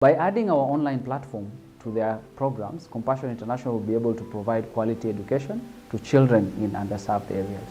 By adding our online platform to their programs, Compassion International will be able to provide quality education to children in underserved areas.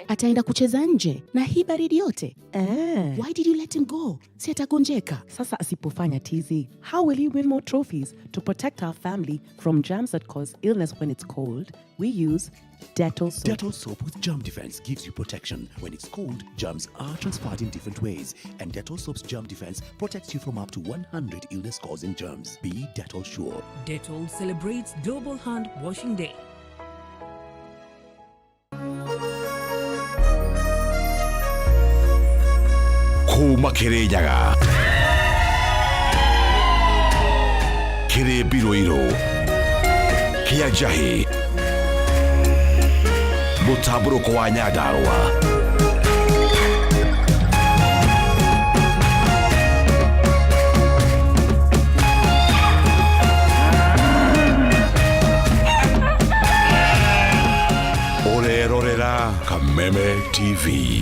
Ataenda kucheza nje na hii baridi yote? Eh. Why did you let him go? Si atagonjeka. Sasa asipofanya tizi, how will he win more trophies? To protect our family from germs that cause illness when it's cold, we use Dettol soap. Dettol soap with germ defense gives you protection. When it's cold, germs are transferred in different ways, and Dettol soap's germ defense protects you from up to 100 illness-causing germs. Be Dettol sure. Dettol celebrates Global Hand Washing Day. Kuma Kirinyaga kĩrĩ mbirũirũ kĩa njahĩ mũtambũrũko wa Nyandarũa. Ũrerorera Kameme TV.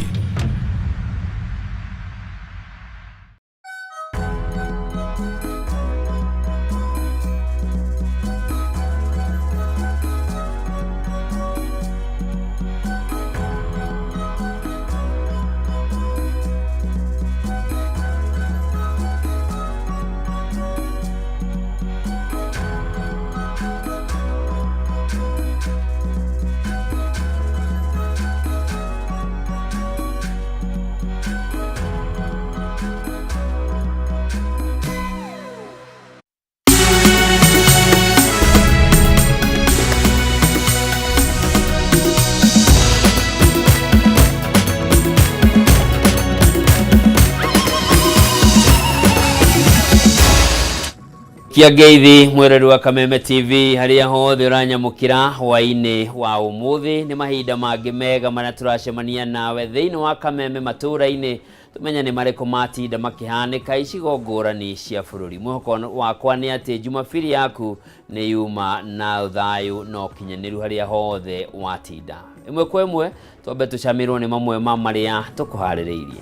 Kia ngeithi mwĩrori wa Kameme TV harĩa hothe ũranyamũkĩra hwaĩ-inĩ wa ũmũthĩ. Nĩ mahinda mangĩ mega marĩa tũracemania nawe thĩinĩ wa Kameme matũũra-inĩ, tũmenye nĩ marĩkũ matinda makĩhanĩka icigo ngũrani cia bũrũri. Mwĩhoko wakwa nĩ atĩ Jumapili yaku nĩ yuma na thayũ na ũkinyanĩru harĩa hothe watinda. Ĩmwe kwa ĩmwe twambe tũcamĩrwo nĩ mamwe ma marĩa tũkũharĩrĩirie.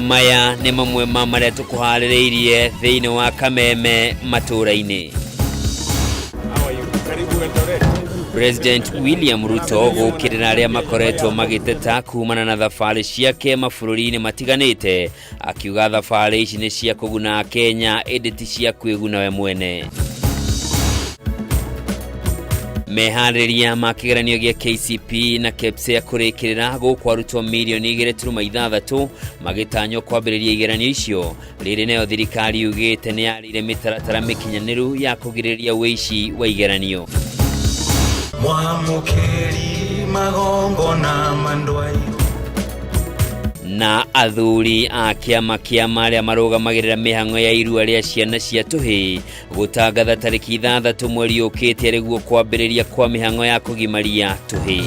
Maya nĩ mamwe ma marĩa tũkũharĩrĩirie thĩinĩ wa Kameme matũũra-inĩ. President William Ruto gũkĩrĩra arĩa makoretwo magĩteta kumana na thabarĩ ciake mabũrũri-inĩ matiganĩte, akiuga thabarĩ ici nĩ cia kũguna Kenya ĩndĩ ti cia kwĩguna we mwene. Meharĩria ma kĩgeranio gĩa KCPE na KPSEA kũrĩkĩrĩra gũkũ arutwo mirioni 2.6 magĩtanywo kwambĩrĩria igeranio icio. Rĩrĩ nayo thirikari yugĩte nĩ yarĩire mĩtaratara mĩkinyanĩru ya kũgirĩrĩria ũici wa igeranio. Mwamũkĩri magongona mandwai. Na athuri a kĩama kĩa marĩa marũgamagĩrĩra mĩhang'o ya irua rĩa ciana cia tũhĩĩ gũtangatha tarĩki 6 mweri ũkĩte arĩguo kwambĩrĩria kwa mĩhang'o ya kũgimaria tũhĩĩ.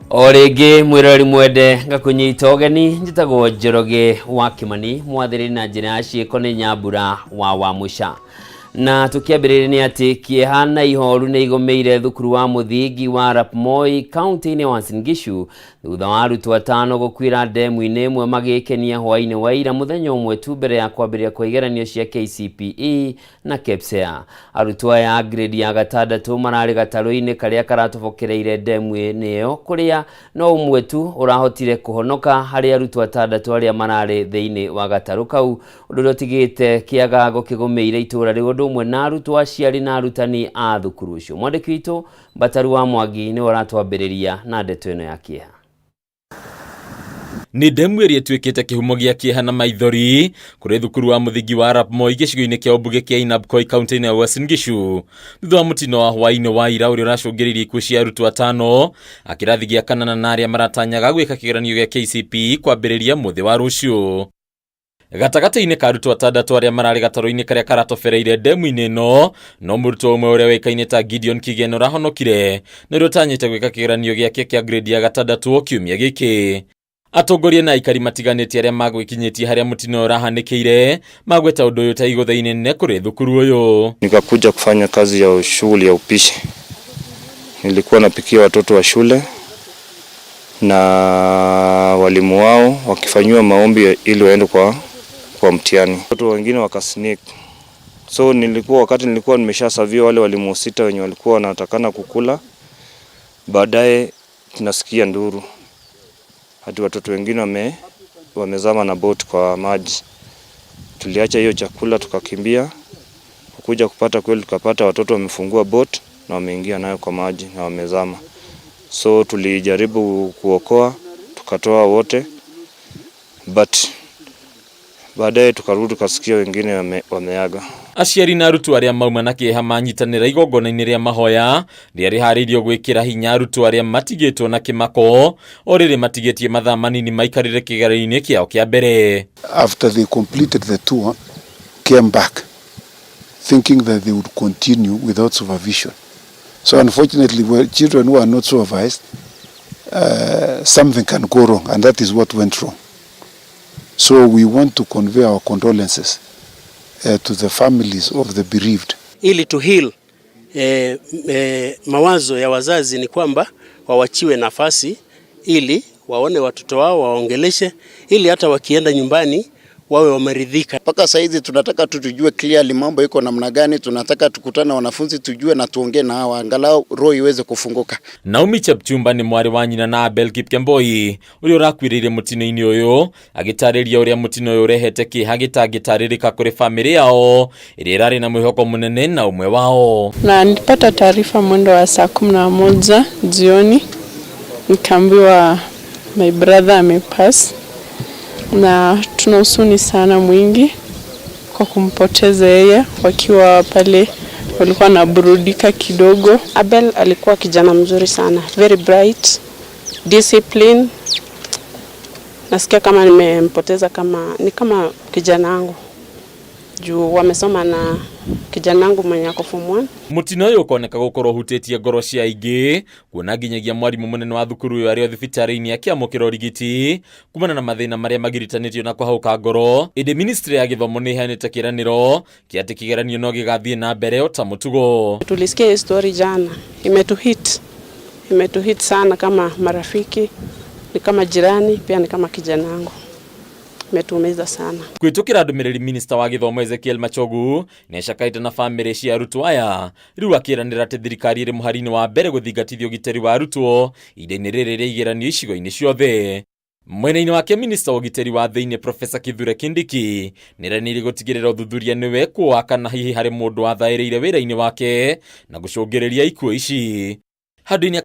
O rĩngĩ mwĩrori mwende ngakũnyita ũgeni, njĩtagwo Njoroge wa Kĩmani, mwathĩrĩri na njĩra ya ciĩko nĩ Nyambura wa Wamũca. Na tũkĩambĩrĩria nĩ atĩ kĩeha na ihoru nĩ igũmĩire thukuru wa mũthingi wa Arap Moi kaunti-inĩ ya Uasin Gishu thutha wa arutwo 5 gũkuĩra ndemu-inĩ ĩmwe magĩkenia hwaĩ-inĩ wa ira mũthenya ũmwe tu mbere ya kwambĩrĩria kwa igeranio cia KCPE na KPSEA. Arutwo aya a grade ya 6 mararĩ gatarũ-inĩ karĩa karatobokereire ndemu-inĩ ĩyo kũrĩa no ũmwe tu ũrahotire kũhonoka harĩ arutwo 6 arĩa mararĩ thĩinĩ wa gatarũ kau, ũndũ ũrĩa ũtigĩte kĩagago kĩgũmĩire itũũra rĩu ũndũ ũmwe na arutwo, aciari na arutani a thukuru ũcio. Mwandĩki witũ Mbataru wa Mwangi nĩwe ũratwambĩrĩria na ndeto ĩno ya kĩeha. Nĩ ndemu ĩrĩa ĩtuĩkĩte kĩhumo gĩa kĩeha na maithori kũrĩ thukuru wa mũthingi wa Arap Moi gĩcigo-inĩ kĩa ũmbunge kĩa Ainabkoi kaunti-inĩ ya Uasin Gishu thutha wa mũtino wa hwaĩ-inĩ wa ira ũrĩa ũracũngĩrĩirie ikuũ cia arutwo 5 a kĩrathi gĩa 8 na arĩa maratanyaga gwĩka kĩgeranio gĩa KCPE kwambĩrĩria mũthĩ wa rũciũ. Gatagatĩ-inĩ ka arutwo atandatũ arĩa mararĩ gatarũ-inĩ karĩa karatobereire ndemu-inĩ ĩno, no mũrutwo ũmwe ũrĩa ũĩkaine ta Gideon Kigen ũrahonokire, na ũrĩa ũtanyĩte gwĩka kĩgeranio gĩake kĩa grade ya gatandatũ kiumia gĩkĩ. Atongoria na aikari matiganĩte arĩa magwĩkinyĩtie harĩa mũtino ũyũ ũrahanĩkĩire magweta ũndũ ũyũ ta igũtha inene kũrĩ thukuru ũyũ. Nikakuja kufanya kazi ya shughuli ya upishi. Nilikuwa napikia watoto wa shule na walimu wao wakifanyiwa maombi ili waende kwa mtihani. Watoto wengine wakasneak. So nilikuwa wakati nilikuwa nimeshasavia wale walimu sita wenye walikuwa wanatakana kukula, baadaye tunasikia nduru hadi watoto wengine wamezama na boat kwa maji. Tuliacha hiyo chakula tukakimbia, kuja kupata kweli tukapata watoto wamefungua boat na wameingia nayo kwa maji na wamezama. So tulijaribu kuokoa, tukatoa wote, but baadaye tukarudi tukasikia wengine wameaga. Aciari na arutwo arĩa mauma na kĩeha manyitanĩra igongona-inĩ rĩa mahoya rĩrĩa rĩharĩirio gwĩkĩra hinya arutwo arĩa matigĩtwo na kĩmako o rĩrĩ matigĩtie mathaa manini maikarĩre kĩgeranio-inĩ kĩao kĩa mbere. After they completed the tour, came back thinking that they would continue without supervision. So unfortunately, when children who are not supervised, something can go wrong, and that is what went wrong. So we want to convey our condolences to the families of the bereaved. Ili to heal mawazo ya wazazi ni kwamba wawachiwe nafasi ili waone watoto wao, waongeleshe, ili hata wakienda nyumbani wawe wameridhika. Mpaka saizi tunataka tu tujue clearly mambo iko namna gani, tunataka tukutane wanafunzi tujue na tuongee na hawa angalau roho iweze kufunguka. Naomi Chepchumba nĩ mwarĩ wa nyina na Abel Kipkemboi ũrĩa ũrakuĩrĩire mũtino-inĩ ũyũ, agĩtarĩria ũrĩa mũtino ũyũ ũrehete kĩeha gĩtangĩtarĩrĩka kũrĩ bamĩrĩ yao ĩrĩa ĩrarĩ na mwĩhoko mũnene na ũmwe wao. Na nilipata taarifa mwendo wa saa 11 jioni, nikaambiwa my brother amepass, na tuna huzuni sana mwingi kwa kumpoteza yeye. Wakiwa pale walikuwa wanaburudika kidogo. Abel alikuwa kijana mzuri sana, very bright, discipline. Nasikia kama nimempoteza, kama ni kama kijana wangu juu wamesoma na kijana wangu mwenye ako form 1. Mũtino ũyũ ũkoneka gũkorwo ũhutĩtie ngoro cia aingĩ, kuona nginyagia mwarimũ mũnene wa thukuru ũyũ arĩ o thibitarĩ-inĩ akĩamũkĩra ũrigiti kumana na mathĩna marĩa magiritanĩtio na kũhauka ngoro. Ĩndĩ ministry ya gĩthomo nĩ ĩheanĩte kĩĩranĩro kĩa atĩ kĩgeranio no gĩgathiĩ na mbere o ta mũtugo. Tulisikia hiyo story jana, imetuhit sana kama marafiki, ni kama jirani, pia ni kama kijana wangu, imetuumiza sana. Kwĩtũkĩra ndũmĩrĩri, minista wa gĩthomo Ezekiel Machogu nĩacakaĩte na bamĩrĩ cia arutwo aya, rĩu akĩranĩra atĩ thirikari ĩrĩ mũhari-inĩ wa mbere gũthingatithia ũgitĩri wa arutwo ihinda-inĩ rĩrĩ rĩa igeranio icigo-inĩ ciothe. Mwena-inĩ wake, minista wa ũgitĩri wa thĩinĩ Profesa Kithure Kindiki nĩeranĩire gũtigĩrĩra ũthuthuria nĩ wekwo wa kana hihi harĩ mũndũ wathaĩrĩire wĩra-inĩ wake na gũcũngĩrĩria ikuũ ici. Handũ-inĩ.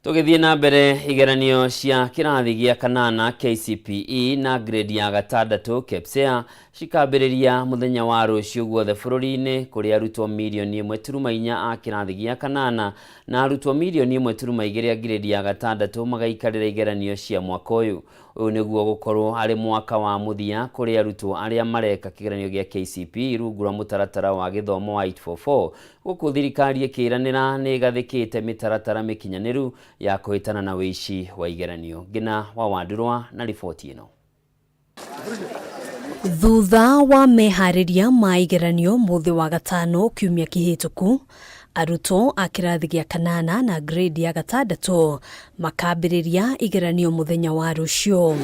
Tũgĩthiĩ na mbere, igeranio cia kĩrathi gĩa kanana KCPE na grade ya gatandatũ KPSEA cikambĩrĩria mũthenya wa rũciũ guothe bũrũri-inĩ, kũrĩ arutwo mirioni 1.4 a kĩrathi gĩa kanana na arutwo mirioni 1.2 a grade ya gatandatũ magaikarĩra igeranio cia mwaka ũyũ. Ũyũ nĩguo gũkorwo arĩ mwaka wa mũthia kũrĩ arutwo arĩa mareka kĩgeranio gĩa KCPE rungu rwa mũtaratara wa gĩthomo wa 844, gũkũ thirikari ĩkĩranĩra nĩ ĩgathĩkĩte mĩtaratara mĩkinyanĩru ya kũhĩtana na wĩici wa igeranio. Ngina wa Wandurwa na riboti ĩno. Thutha wa meharĩria ma igeranio mũthĩ wa gatano kiumia kĩhĩtũku, arutwo a kĩrathi gĩa kanana na grade ya gatandatũ makambĩrĩria igeranio mũthenya wa rũciũ.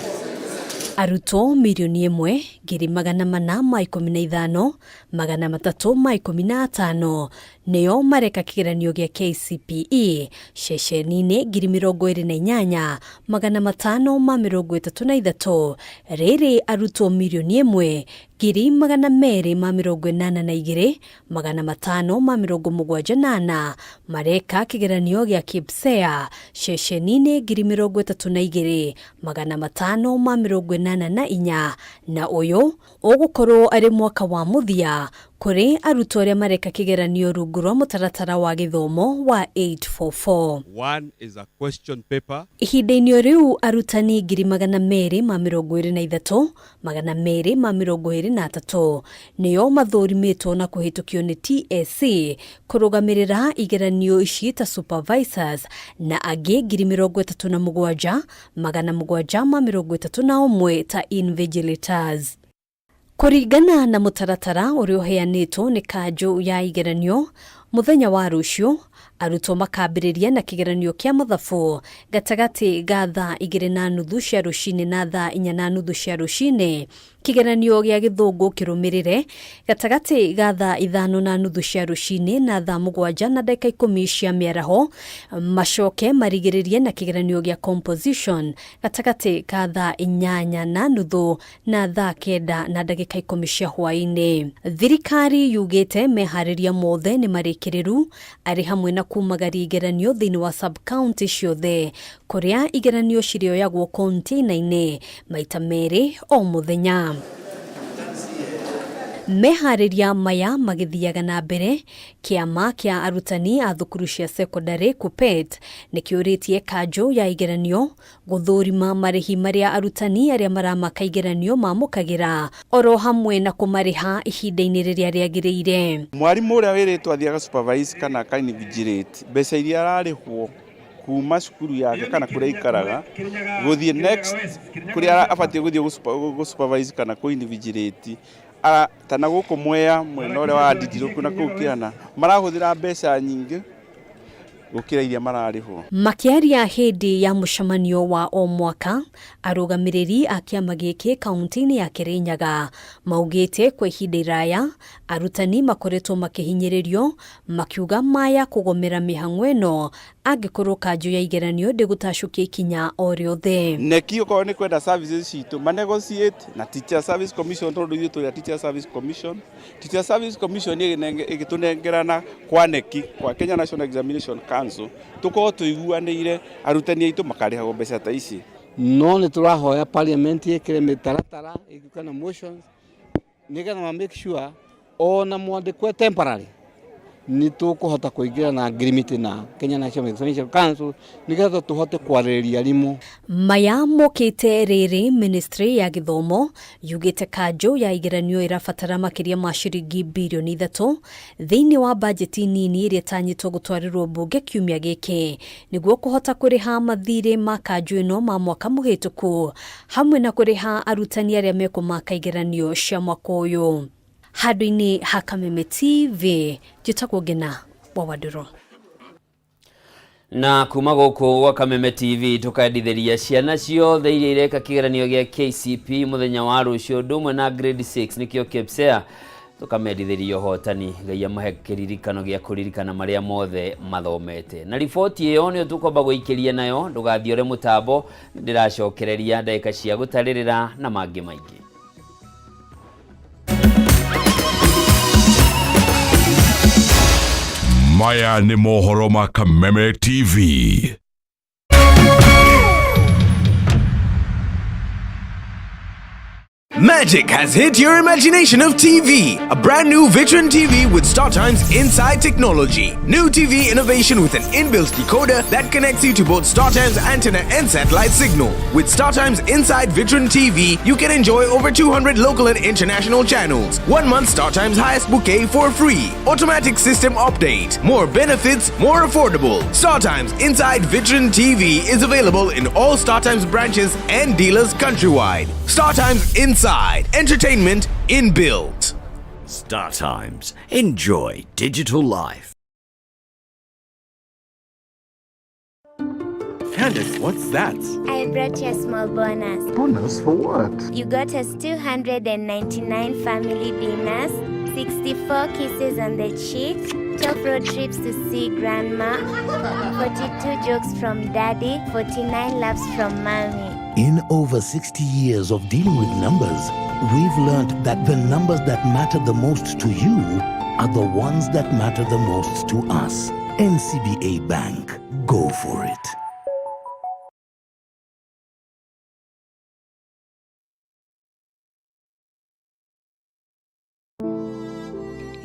Arutwo 1,415,315 nĩo mareka kĩgeranio gĩa KCPE ceceni-inĩ 28,533. Rĩrĩ arutwo 1,282,574 mareka kĩgeranio gĩa KPSEA ceceni-inĩ 32,584, na ũyũ ũgũkorwo arĩ mwaka wa mũthia. Kũrĩ arutwo arĩa mareka kĩgeranio rungu rwa mũtaratara wa gĩthomo wa 844. One is a question paper. Ihinda-inĩ o rĩu arutani 223,223 nĩo mathũrimĩtwo na kũhĩtũkio nĩ TSC kũrũgamĩrĩra igeranio ici ta supervisors na angĩ 37,731 ta invigilators. Kũringana na mũtaratara ũrĩa ũheanĩtwo nĩ kanjũ ya igeranio, mũthenya wa rũciũ arutwo makambĩrĩria na kĩgeranio kĩa mathabu gatagatĩ ga thaa 2:30 cia rũcinĩ na thaa 4:30 cia rũcinĩ, kĩgeranio gĩa gĩthũngũ kĩrũmĩrĩre gatagatĩ ga thaa 5:30 cia rũcinĩ na thaa 7:10 cia mĩaraho, macoke marigĩrĩrie na kĩgeranio gĩa composition gatagatĩ ka thaa 8:30 na thaa 9:10 cia hwaĩ-inĩ. Thirikari yugĩte meharĩria mothe nĩ marĩkĩrĩru arĩ hamwe na kumagaria igeranio thĩinĩ wa sub county ciothe kũrĩa igeranio cirĩoyagwo container-inĩ maita 2 o mũthenya. Meharĩria maya magĩthiaga na mbere, kĩama kĩa arutani a thukuru cia sekondarĩ KUPPET nĩkĩũrĩtie kanjũ ya igeranio gũthũrima marĩhi marĩa arutani arĩa maramaka igeranio mamũkagĩra oro hamwe na kũmarĩha ihinda-inĩ rĩrĩa rĩagĩrĩire. Mwarimũ ũrĩa wĩrĩtwo athiaga supervise kana aka invigilate mbeca iria ararĩhwo kuma cukuru yake kana kũrĩa aikaraga gũthiĩ next kũrĩa abatiĩ gũthiĩ gũ supervise kana kũ invigilate tana gũkũ Mwea mwena ũrĩa wa Ndindirũku na kũu Kĩana marahũthĩra mbeca nyingĩ gũkĩra iria mararĩhwo. Makĩaria hĩndĩ ya mũcemanio wa o mwaka, arũgamĩrĩri a kĩama gĩkĩ kaunti-inĩ ya Kĩrĩnyaga maugĩte kwa ihinda iraya arutani makoretwo makĩhinyĩrĩrio makiuga maya kũgomera mĩhang'o ĩno angĩkorwo kanjũ ya igeranio ndĩgũtacũkia ikinya o rĩothe. Neki okorwo nĩ kwenda services citũ ma negotiate na Teacher Service Commission tondũ ithuĩ tũrĩ a Teacher Service Commission. Teacher Service Commission ĩgĩtũnengerana kwa neki kwa Kenya National Examination Council tukorwo tũiguanĩire arutani aitũ makarĩhagwo mbeca ta ici. No nĩ tũrahoya parliament ĩkĩre mĩtaratara ĩgĩũka na motions nĩgetha ma make sure ona mwandĩkwo temporary nĩ tũkũhota kũingĩra na agreement na Kenya National Examination Council nĩgetha tũhote kwarĩrĩria arimũ. Maya mokĩte rĩrĩ ministry ya gĩthomo yugĩte kanjũ ya igeranio ĩrabatara makĩria ma ciringi birioni 3 thĩinĩ wa bajeti nini ĩrĩa ĩtanyĩtwo gũtwarĩrwo mbunge kiumia gĩkĩ nĩguo kũhota kũrĩha mathirĩ ma kanjũ ĩno ma mwaka mũhĩtũku hamwe na kũrĩha arutani arĩa mekũmaka igeranio cia mwaka ũyũ. Handũ-inĩ ha Kameme TV njĩtagwo Ngena wa Wandũrũ. Na kuma gũkũ gwa Kameme TV tũkendithĩria ciana ciothe iria ireka kĩgeranio gĩa KCP mũthenya wa rũciũ ũndũ ũmwe na grade 6 nĩkĩo KPSEA tũkamendithĩria ũhotani Ngai amahe kĩririkano gĩa kũririkana marĩa mothe mathomete. Na riboti ĩyo nĩyo tũkwamba gũikĩria nayo, ndũgathiore mũtambo, ndĩracokereria ndagĩka cia gũtarĩrĩra na mangĩ maingĩ. Maya nĩ mohoro ma Kameme TV. Magic has hit your imagination of TV. A brand new Vitron TV with StarTimes Inside technology. New TV innovation with an inbuilt decoder that connects you to both StarTimes antenna and satellite signal. With StarTimes Inside Vitron TV, you can enjoy over 200 local and international channels. 1 month StarTimes highest bouquet for free. Automatic system update. More benefits, more affordable. StarTimes Inside Vitron TV is available in all StarTimes branches and dealers countrywide. StarTimes Inside. Entertainment inbuilt. Star Times. Enjoy digital life. Candace, what's that? I brought you a small bonus. Bonus for what? You got us 299 family dinners, 64 kisses on the cheek, 12 road trips to see grandma, 42 jokes from daddy, 49 laughs from mommy. In over 60 years of dealing with numbers, we've learned that the numbers that matter the most to you are the ones that matter the most to us. NCBA Bank. Go for it.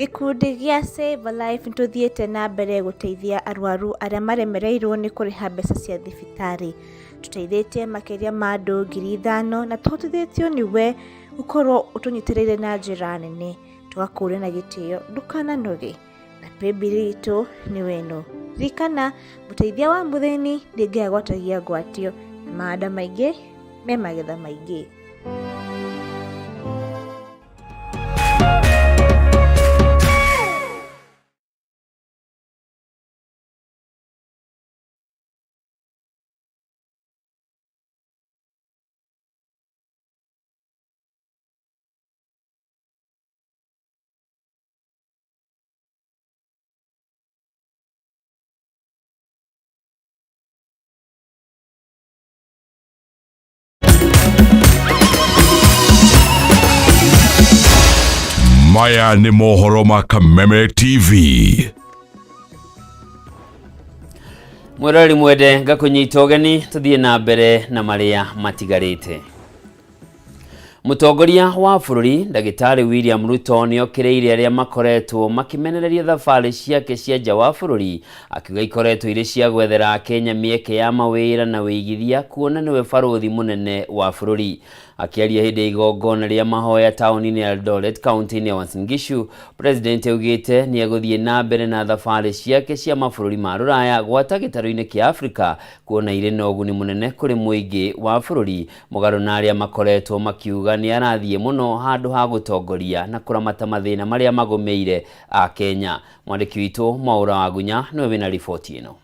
Gĩkundi gĩa Save a Life nĩtũthiĩte na mbere gũteithia arwaru arĩa maremereirwo nĩ kũrĩha mbeca cia thibitarĩ. Tũteithĩtie makĩria ma andũ 5,000 na tũhotithĩtio nĩwe gũkorwo ũtũnyitĩrĩire na njĩra nene. Tũgakũria na gĩtĩo ndũkananoge na paybill itũ nĩwe ĩno. Ririkana mũteithia wa mũthĩni nĩ Ngai agwatagia ngwatio na mahanda maingĩ me magetha maingĩ. Maya nĩ mohoro ma Kameme TV. Mwĩroreri mwende, ngakũnyita ũgeni tũthiĩ na mbere na marĩa matigarĩte. Mũtongoria wa bũrũri Ndagĩtarĩ William Ruto nĩokĩrĩire arĩa makoretwo makĩmenereria thabarĩ ciake cia nja wa bũrũri, akiuga ikoretwo irĩ cia gwethera Akenya mĩeke ya mawĩra na wĩigithia kuona nĩwe barũthi mũnene wa bũrũri. Akĩaria hĩndĩ ya igongona rĩa mahoya taũni-inĩ ya Eldoret kaunti-inĩ ya Uasin Gishu, President augĩte nĩ egũthiĩ na mbere na thabarĩ ciake cia mabũrũri ma rũraya gwata gĩtarũ-inĩ kĩa Afrika kuona irĩ na ũguni mũnene kũrĩ mũingĩ wa bũrũri, mũgarũ na arĩa makoretwo makiuga nĩ arathiĩ mũno handũ ha gũtongoria na kũramata mathĩna marĩa magũmĩire Akenya. Mwandĩki witũ Mwaũra Wagunya nĩwe wĩna riboti ĩno.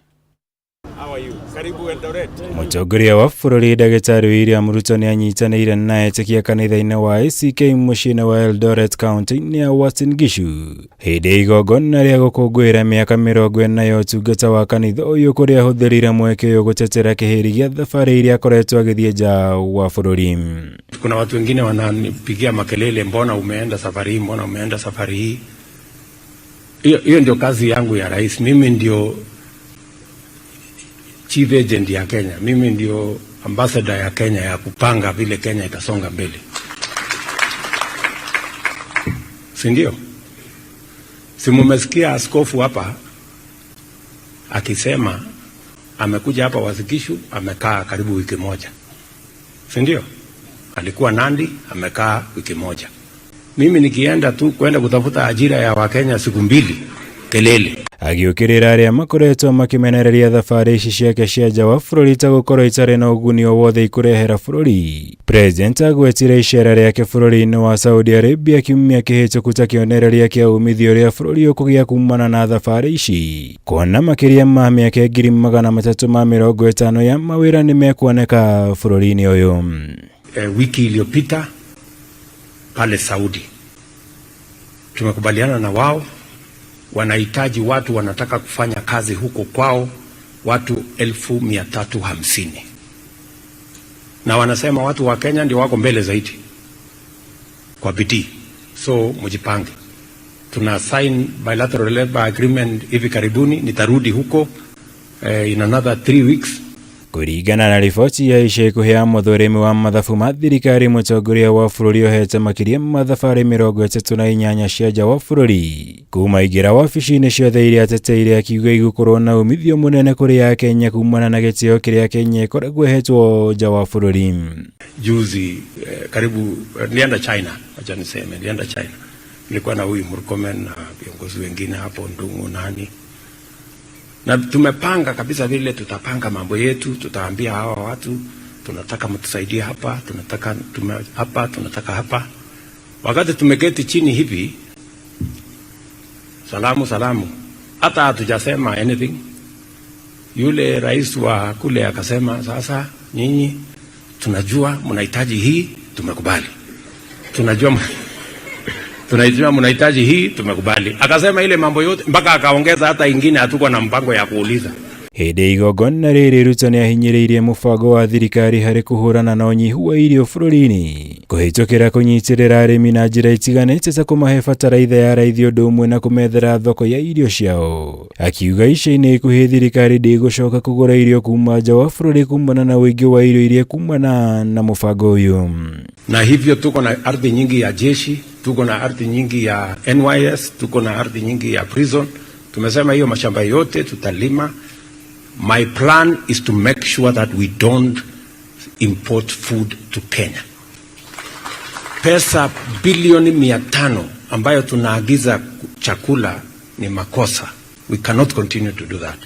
Mũtongoria wa bũrũri Ndagĩtarĩ William Ruto nĩ anyitanĩire na etĩkia kanitha-inĩ wa ACK mũciĩ-inĩ wa Eldoret kaunti-inĩ ya Uasin Gishu hĩndĩ ya igongona rĩa gũkũngũĩra mĩaka 40 ya ũtungata wa kanitha ũyũ, kũrĩa ahũthĩrire mweke ũyũ gũtetera kĩhĩri gĩa thabarĩ iria akoretwo agĩthiĩ nja wa bũrũri. Kuna watu wengine wananipigia makelele, mbona umeenda safari hii, mbona umeenda safari hii. Hiyo ndio kazi yangu ya rais. Mimi ndio chief agent ya Kenya, mimi ndio ambassador ya Kenya ya kupanga vile Kenya itasonga mbele, si ndio? Si mumesikia askofu hapa akisema amekuja hapa Uasin Gishu, amekaa karibu wiki moja, si ndio? Alikuwa Nandi, amekaa wiki moja. Mimi nikienda tu kwenda kutafuta ajira ya Wakenya siku mbili, kelele. Agĩũkĩrĩra arĩa makoretwo makĩmenereria thabarĩ ici ciake cia nja wa bũrũri ta gũkorwo itarĩ na ũguni o wothe ikũrehera bũrũri. President agwetire icera rĩake bũrũri-inĩ wa Saudi Arabia kiumia kĩhĩtũku ta kĩonereria kĩa umithio ũrĩa bũrũri ũkũgĩa kumana na thabarĩ ici, kuona makĩria ma mĩaka 350,000 ya mawĩra nĩmekuoneka bũrũri-inĩ ũyũ. Wiki iliyopita pale Saudi tumekubaliana na wao, wanahitaji watu wanataka kufanya kazi huko kwao, watu 350,000, na wanasema watu wa Kenya ndio wako mbele zaidi kwa bidii, so mjipange. Tuna sign bilateral labor agreement hivi karibuni, nitarudi huko in another 3 weeks. Kũringana na riboti ya ica ikuhĩ ya mũthũrimi wa mathabu ma thirikari, mũtongoria wa bũrũri ohete makĩria ma thabarĩ 38 cia nja wa bũrũri kuma aingĩra wabici-inĩ ciothe iria ateteire, akiuga igũkorwo na umithio mũnene kũrĩ Akenya kumana na gĩtĩo kĩrĩa Kenya ĩkoragwo ĩhetwo nja wa bũrũri. Juzi karibu nilienda China, acha niseme nilienda China, nilikuwa na huyu Murkomen na viongozi wengine hapo, Ndung'u nani, na tumepanga kabisa vile tutapanga mambo yetu. Tutaambia hawa watu tunataka mtusaidie hapa, tunataka hapa, tunataka hapa. Wakati tumeketi chini hivi, salamu salamu, hata hatujasema anything, yule rais wa kule akasema, sasa nyinyi tunajua mnahitaji hii, tumekubali. Tunajua mnahitaji hii, tumekubali. Akasema ile mambo yote mpaka akaongeza hata ingine hatuko na mpango ya kuuliza. Hĩndĩ ya igongona rĩrĩ Ruto nĩahinyĩrĩirie mũbango wa thirikari harĩ kũhũrana na ũnyihu wa irio bũrũri-inĩ kũhĩtũkĩra kũnyitĩrĩra arĩmi na njĩra itiganĩte ta kũmahe bataraitha ya raithi ũndũ ũmwe na kũmethera thoko ya irio ciao. Akiuga ica-inĩ ikuhĩ thirikari ndĩgũcoka kũgũra irio kuma nja wa bũrũri kumana na ũingĩ wa irio iria kumana na mũbango ũyũ. Na hivyo tuko na ardhi nyingi ya jeshi, tuko na ardhi nyingi ya NYS, tuko na ardhi nyingi ya prison. Tumesema hiyo mashamba yote tutalima. My plan is to make sure that we don't import food to Kenya. Pesa bilioni 500 ambayo tunaagiza chakula ni makosa. We cannot continue to do that.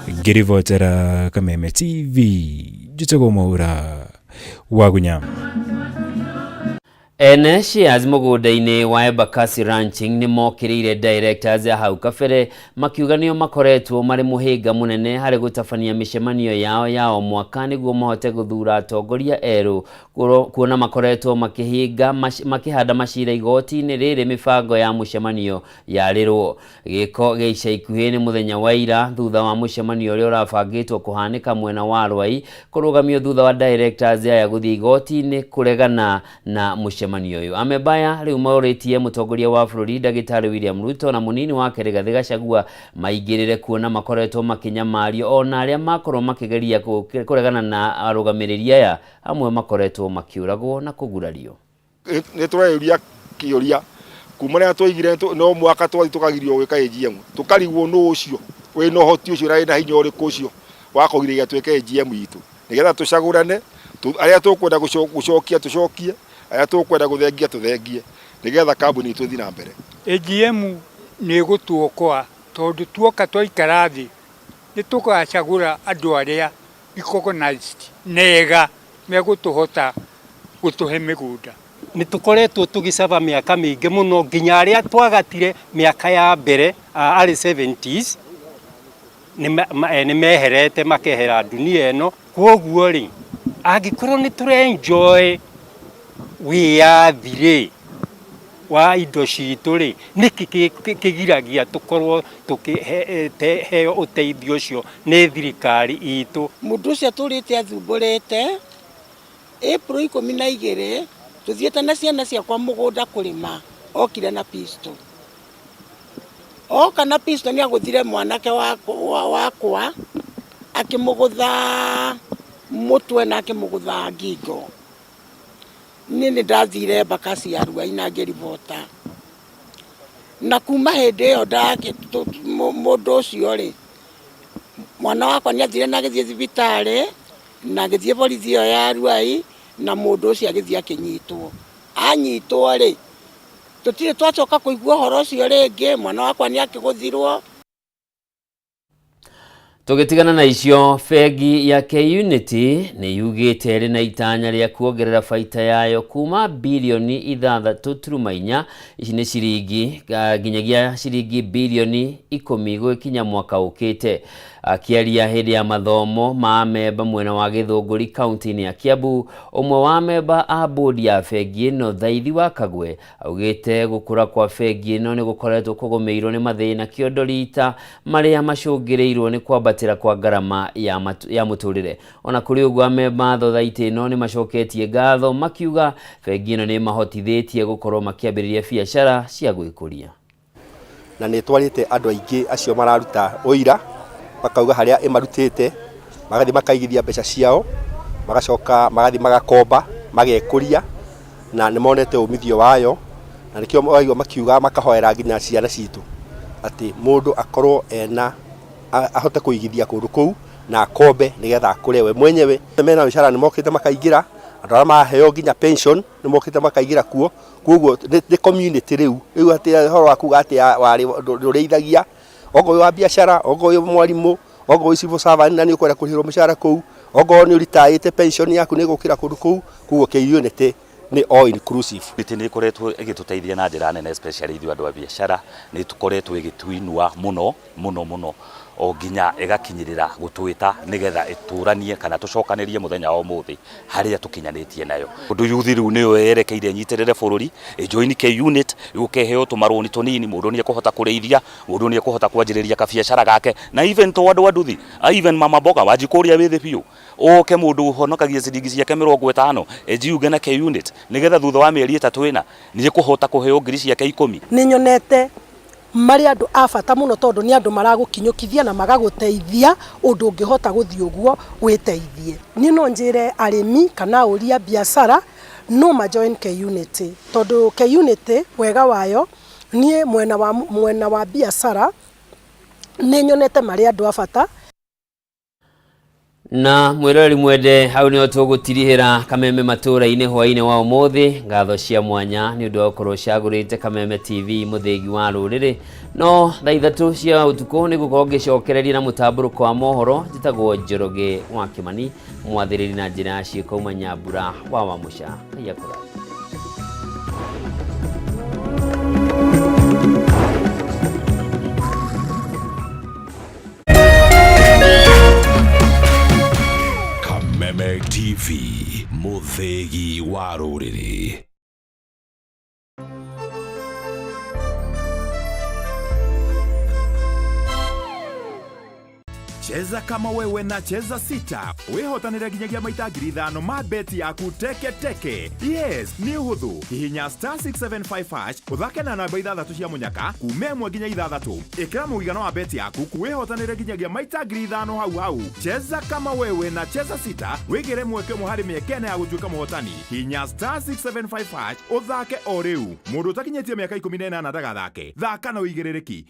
Ngĩribotera Kameme TV, njĩtagwo Mwaura Wagunya. Ene shares mũgũnda-inĩ wa Embakasi Ranching nĩ mokĩrĩire directors ya hau kabere makiuga nĩo makoretwo marĩ mũhĩnga mũnene harĩ gũtabania mĩcemanio yao ya o mwaka nĩguo mahote gũthura atongoria erũ kuona makoretwo makĩhinga makĩhanda macira igoti-inĩ rĩrĩ mĩbango ya mũcemanio yarĩrwo. Gĩko gĩa ica ikuhĩ nĩ mũthenya wa ira thutha wa mũcemanio ũrĩa ũrabangĩtwo kũhanĩka mwena wa Rwai kũrũgamio thutha wa directors aya gũthiĩ igoti-inĩ kũregana na mũcemanio ũyũ. Amebaya rĩu morĩtie mũtongoria wa bũrũri ndagĩtarĩ William Ruto na mũnini wake Rigathĩ Gachagua maingĩrĩre kuona makoretwo makĩnyamario ona arĩa makorwo makĩgeria kũregana na arũgamĩrĩri aya amwe makoretwo makĩũragwo na kũgurario. Nĩ tũreyũria kĩũria kuma rĩrĩa twaigire no mwaka twathiĩ tũkagirio gwĩka AGM, tũkarigwo nũ ũcio wĩna ũhoti ũcio na wĩna hinya ũrĩkũ ũcio wa kũgirĩrĩria twĩke AGM itũ nĩgetha tũcagũrane arĩa tũkwenda gũcokia tũcokie, arĩa tũkwenda gũthengia tũthengie, nĩgetha kambuni itũ ĩthiĩ na mbere. AGM nĩ ĩgũtuokoa tondũ tuoka twaikara thĩ nĩ tũgacagũra andũ arĩa recognized nega megũtũhota gũtũhe mĩgũnda. Nĩ tũkoretwo tũgĩcaba mĩaka mĩingĩ mũno nginya arĩa twagatire mĩaka ya mbere, early 70s, nĩ meherete makehera dunia ĩno. Kwoguo rĩ, angĩkorwo nĩ tũrenjoy wĩyathi rĩ wa indo citũ rĩ, nĩkĩ kĩgiragia tũkorwo tũkĩheo ũteithio ũcio nĩ thirikari itũ? Mũndũ ũcio atũrĩte athumbũrĩte April 12 tũthiĩte na ciana ciakwa mũgũnda kũrĩma, okire na pistol. Oka na pistol nĩ agũthire mwanake wakwa akĩmũgũtha mũtwe na akĩmũgũtha ngingo. Niĩ nĩ ndathire Embakasi ya Ruai na ngĩribota. Na kuma hĩndĩ ĩyo mũndũ ũcio rĩ, mwana wakwa nĩ athire na agĩthiĩ thibitarĩ na agĩthiĩ borithi ĩyo ya Ruai na mũndũ ũcio agĩthiĩ akĩnyitwo. Anyitwo rĩ, tũtirĩ twacoka kũigua ũhoro ũcio rĩngĩ, mwana wakwa nĩ akĩgũthirwo. Tũgĩtigana na icio, bengi ya K-Unity nĩ yugĩte ĩrĩ na itanya rĩa kuongerera baita yayo kuma birioni 6.4, ici nĩ ciringi, nginyagia ciringi birioni 10 gũgĩkinya mwaka ũkĩte. Akĩaria hĩndĩ ya mathomo ma amemba mwena wa Gĩthũngũri kaunti-inĩ ya Kiambu, ũmwe wa amemba a bodi ya bengi ĩno Thaithi wa Kagwe augĩte gũkũra kwa bengi ĩno nĩ gũkoretwo kũgũmĩirwo nĩ mathĩna kĩondo rita marĩa macũngĩrĩirwo nĩ kwambatĩra kwa ngarama ya mũtũrĩre. Ona kũrĩ ũguo amemba a thothaitĩ ĩno nĩ macoketie ngatho makiuga bengi ĩno nĩ ĩmahotithĩtie gũkorwo makĩambĩrĩria biacara cia gwĩkũria. Na nĩ ĩtwarĩte andũ aingĩ acio mararuta ũira makauga harĩa ĩmarutĩte, magathiĩ makaigithia mbeca ciao, magacoka magathiĩ magakomba, magekũria, na nĩ monete umithio wayo, na nĩkĩo waigua makiuga makahoera nginya ciana citũ atĩ mũndũ akorwo ena ahote kũigithia kũndũ kũu na akombe nĩgetha akũre we mwenyewe. Mena mĩcara nĩ mokĩte makaingĩra, andũ arĩa maraheo nginya pension nĩ mokĩte makaingĩra kuo, koguo nĩ community rĩu, rĩu atĩ ũhoro wa kuga atĩ warĩ ndũrĩithagia, okorwo wĩ wa biacara, okorwo wĩ mwarimũ, okorwo wĩ civil servant na nĩ ũkwenda kũrĩhĩrwo mũcara kũu, okorwo nĩ ũritaĩte pension yaku nĩ ĩgũkĩra kũndũ kũu, koguo K-Unity nĩ all inclusive. Unity nĩ ĩkoretwo ĩgĩtũteithia na njĩra nene, especially ithuĩ andũ a biacara, nĩ tũkoretwo ĩgĩtũinua mũno mũno mũno. O nginya ĩgakinyĩrĩra gũtwĩta nĩgetha ĩtũranie kana tũcokanĩrie mũthenya wa ũmũthĩ harĩa tũkinyanĩtie nayo. Ũndũ yuthi rĩu nĩyo yerekeire ĩnyitĩrĩre bũrũri, ĩjoin K-Unit, yũke ĩheo tũmarũni tũnini, mũndũ nĩ ekũhota kũrĩithia, mũndũ nĩ ekũhota kwanjĩrĩria kabiacara gake, na even to andũ a nduthi, even mama mboga wanjikũ ũrĩa wĩ thĩ biũ, ũke mũndũ ũhonokagia ciringi ciake 50 ejiunge na K-Unit nĩgetha thutha wa mĩeri 3 ĩna nĩ ekũhota kũheo ngiri ciake 10. Nĩ nyonete marĩ andũ a bata mũno tondũ nĩ andũ maragũkinyũkithia na magagũteithia ũndũ ũngĩhota gũthiĩ ũguo wĩteithie. Niĩ no njĩre arĩmi kana ahũri a biacara no ma join K-Unit tondũ K-Unit wega wayo niĩ mwena wa biacara nĩ nyonete marĩ andũ a bata. Na mwĩroreri mwende, hau nĩho tũgũtirihĩra Kameme matũũra-inĩ hwaĩ-inĩ wa ũmũthĩ. Ngatho cia mwanya nĩ ũndũ wa gũkorwo ũcagũrĩte Kameme TV, mũthĩgi wa rũrĩrĩ. No thaa 3 cia ũtukũ nĩ gũkorwo ngĩcokereria na mũtambũrũko wa mohoro. Njĩtagwo Njoroge wa Kĩmani, mwathĩrĩri na njĩra ya ciĩko uma Nyambura wa Wamũca. Ngai akũrathime. Kameme TV, mũthĩgi wa rũrĩrĩ. Cheza kama wewe na Cheza Sita wĩhotanĩre nginyagia maita 5,000 ma beti yaku teke teke. Yes, nĩ ũhũthũ. Hihinya *675# ũthake na namba 6 cia mũnyaka kuma 1 nginya 6. Ĩkĩra mũigana wa beti yaku wĩhotanĩre nginyagia maita 5,000 hau hau. Cheza kama wewe na Cheza Sita wĩgĩre mweke ũmwe harĩ mĩeke 4 ya gũtuĩka mũhotani. Hihinya *675# ũthake o rĩu. Mũndũ ũtakinyĩtie mĩaka 18 ndagathake. Thaka na ũigĩrĩrĩki.